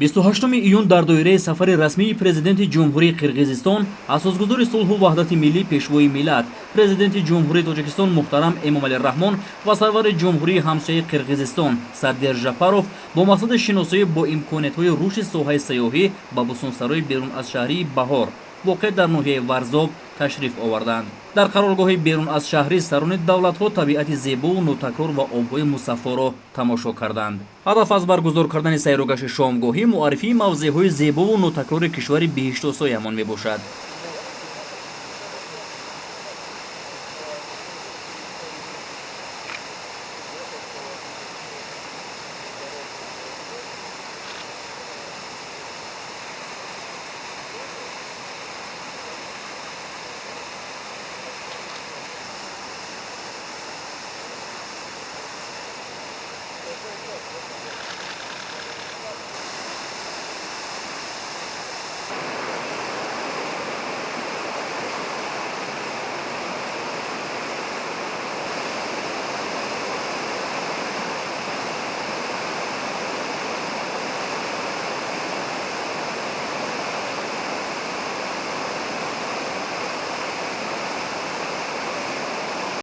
28 июн дар доираи сафари расмии Президенти Ҷумҳурии Қирғизистон, асосгузори сулҳу ваҳдати миллӣ, Пешвои миллат, Президенти Ҷумҳурии Тоҷикистон муҳтарам Эмомалӣ Раҳмон ва сарвари Ҷумҳурии ҳамсояи Қирғизистон Садир Жапаров бо мақсади шиносоӣ бо имкониятҳои рушди соҳаи сайёҳӣ ба бӯстонсарои берун аз шаҳрии Баҳор, воқеъ дар ноҳияи Варзоб, ташриф оварданд. Дар қароргоҳи берун аз шаҳрӣ сарони давлатҳо табиати зебову нотакрор ва обҳои мусаффоро тамошо карданд. Ҳадаф аз баргузор кардани сайругашти шомгоҳӣ муаррифии мавзеъҳои зебову нотакрори кишвари биҳиштосоямон мебошад.